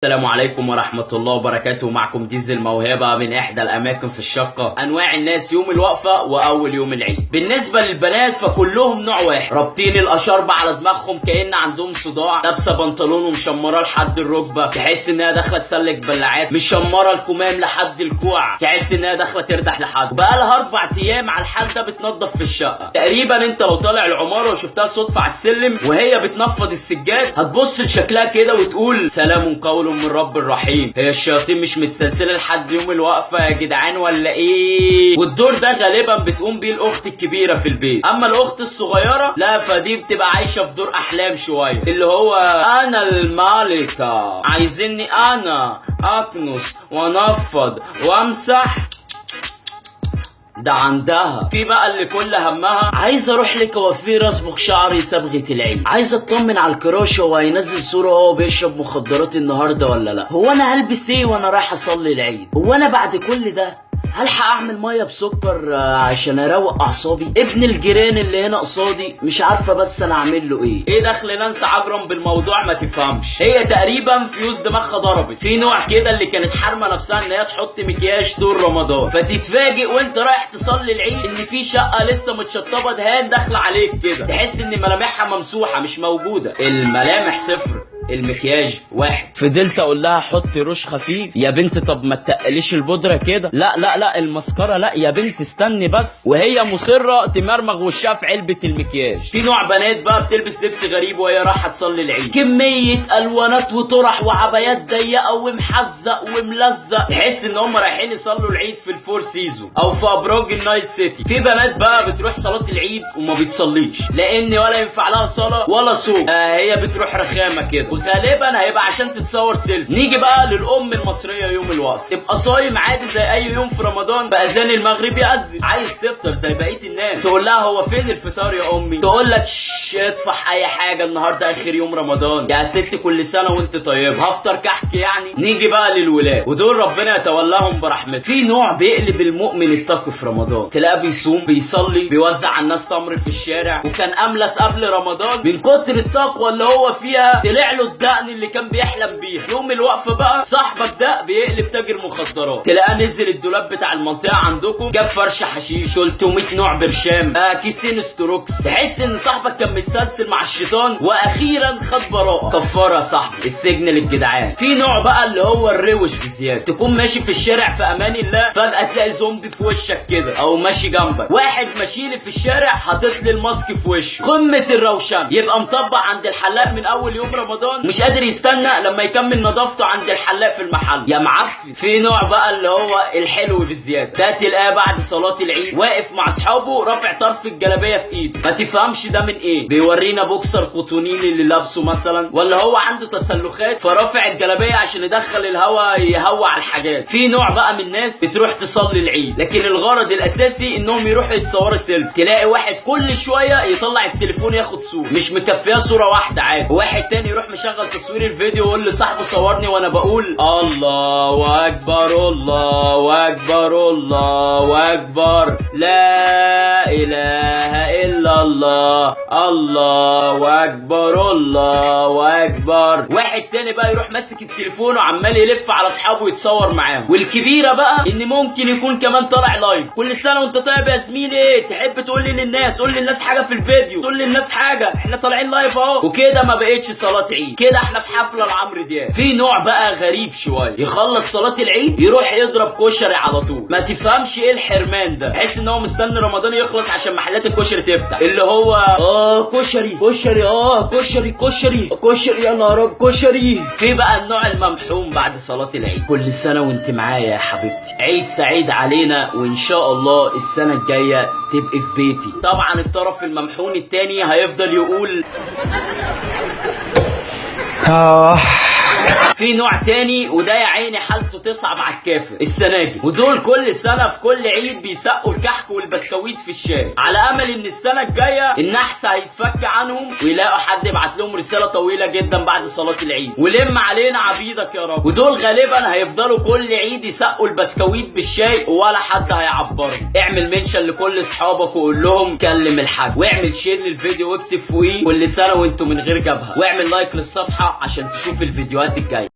السلام عليكم ورحمة الله وبركاته. معكم ديزل موهبة من إحدى الأماكن في الشقة. أنواع الناس يوم الوقفة وأول يوم العيد. بالنسبة للبنات فكلهم نوع واحد، رابطين الأشارب على دماغهم كأن عندهم صداع، لابسة بنطلون ومشمرة لحد الركبة تحس إنها داخلة تسلك بلاعات، مشمرة الكمام لحد الكوع تحس إنها داخلة تردح لحد. بقالها 4 أيام على الحال ده بتنظف في الشقة تقريبا. أنت لو طالع العمارة وشفتها صدفة على السلم وهي بتنفض السجاد هتبص لشكلها كده وتقول سلام قول من رب الرحيم. هي الشياطين مش متسلسله لحد يوم الوقفة يا جدعان ولا ايه؟ والدور ده غالبا بتقوم بيه الاخت الكبيرة في البيت، اما الاخت الصغيرة لا فدي بتبقى عايشه في دور احلام شويه، اللي هو انا الملكة، عايزيني انا اكنس وانفض وامسح؟ ده عندها. في بقى اللي كل همها عايز اروح لكوافير اصبغ شعري صبغة العيد، عايز اطمن على ال crush هو هينزل صورة وهو بيشرب مخدرات النهارده ولا لا، هو انا هلبس ايه وانا رايح اصلي العيد، هو انا بعد كل ده هلحق اعمل مية بسكر عشان اروق اعصابي، ابن الجيران اللي هنا قصادي مش عارفه بس انا اعمل له ايه. ايه دخل نانسي عجرم بالموضوع؟ ما تفهمش، هي تقريبا فيوز دماغها ضربت. في نوع كده اللي كانت حارمه نفسها ان هي تحط مكياج طول رمضان، فتتفاجئ وانت رايح تصلي العيد ان في شقه لسه متشطبه دهان داخله عليك كده، تحس ان ملامحها ممسوحة مش موجوده، الملامح صفر، المكياج واحد. فضلت اقول لها حطي روج خفيف يا بنت، طب ما تقليش البودره كده، لا لا لا المسكره لا يا بنت استني بس، وهي مصرة تمرمغ وشها في علبة المكياج. في نوع بنات بقى بتلبس لبس غريب وهي رايحة تصلي العيد، كمية الوانات وطرح وعبايات ضيقه ومحزق وملزق، تحس ان هم رايحين يصلوا العيد في الفور سيزون او في ابراج النايت سيتي. في بنات بقى بتروح صلاة العيد وما بتصليش لان ولا ينفع لها صلاة ولا صوم، هي بتروح رخامه كده وغالبا هيبقى عشان تتصور سيلفي. نيجي بقى للام المصرية يوم الوقفة، تبقى صايم عادي زي اي يوم في رمضان، باذان المغرب يأذن، عايز تفطر زي بقية الناس، تقول لها هو فين الفطار يا امي؟ تقول لك اطفح اي حاجة النهارده اخر يوم رمضان يا ست، كل سنة وانت طيب، هفطر كحك يعني. نيجي بقى للولاد ودول ربنا يتولاهم برحمته. في نوع بيقلب المؤمن التقي في رمضان، تلاقيه بيصوم بيصلي بيوزع على الناس تمر في الشارع، وكان املس قبل رمضان من كتر التقوى اللي هو فيها طلع له الدقن اللي كان بيحلم بيها. يوم الوقفة بقى صاحبك ده بيقلب تاجر مخدرات، تلاقيه نزل الدولاب بتاع المنطقة عندكم جاب فرش حشيش، 300 نوع برشام، كيسين ستروكس، تحس ان صاحبك كان متسلسل مع الشيطان واخيرا خد براءه، كفارة يا صاحبي، السجن للجدعان. في نوع بقى اللي هو الروش بزياده، تكون ماشي في الشارع في امان الله فجاة تلاقي زومبي في وشك كده او ماشي جنبك، واحد ماشي في الشارع حاطط لي ال mask في وشه، قمة الروشنه، يبقى مطبق عند الحلاق من اول يوم رمضان مش قادر يستنى لما يكمل نظافته عند الحلاق في المحل يا معفن. في نوع بقى اللي هو الحلو بزياده، ده تلاقاه بعد صلاة العيد واقف مع اصحابه رافع طرف الجلابية في ايده، ما تفهمش ده من ايه، بيورينا بوكسر قطنين اللي لابسه مثلا، ولا هو عنده تسلخات فرافع الجلابية عشان يدخل الهواء يهوى على الحاجات. في نوع بقى من الناس بتروح تصلي العيد لكن الغرض الاساسي انهم يروحوا يتصوروا سيلفي، تلاقي واحد كل شوية يطلع التليفون ياخد صوره، مش مكفيه صوره واحدة عادي، واحد تاني يروح مشغل تصوير الفيديو ويقول لصاحبه صورني وانا بقول الله اكبر الله اكبر الله اكبر لا اله الا الله الله اكبر الله اكبر. واحد تاني بقى يروح ماسك التليفون وعمال يلف على اصحابه يتصور معاهم. والكبيرة بقى ان ممكن يكون كمان طالع live. كل سنة وانت طيب يا زميلي، تحب تقول لي للناس، قول للناس حاجة في الفيديو، قول للناس حاجة، احنا طالعين live اهو. وكده ما بقتش صلاة عيد، كده احنا في حفلة لعمرو دياب. في نوع بقى غريب شوية، يخلص صلاة العيد يروح يضرب كشري على طول، ما تفهمش ايه الحرمان ده، تحس ان هو مستني رمضان يخلص عشان محلات الكشري تفتح، اللي هو كشري كشري كشري كشري كشري يا نهار كشري. في بقى النوع الممحوم بعد صلاة العيد، كل سنة وانت معايا يا حبيبتي، عيد سعيد علينا وان شاء الله السنة الجاية تبقي في بيتي. طبعا الطرف الممحون التاني هيفضل يقول في نوع تاني وده يا عيني حالته تصعب على الكافر، السناجب، ودول كل سنة في كل عيد بيسقوا الكحك والبسكويت في الشاي على امل ان السنة الجاية النحس هيتفك عنهم ويلاقوا حد يبعت لهم رسالة طويلة جدا بعد صلاة العيد ولم علينا عبيدك يا رب. ودول غالبا هيفضلوا كل عيد يسقوا البسكويت بالشاي ولا حد هيعبرهم. اعمل mention لكل اصحابك وقول لهم كلم الحاج، واعمل share للفيديو واكتب فوقيه كل سنة وانتم من غير جبهة، واعمل like للصفحه عشان تشوف الفيديوهات الجاية.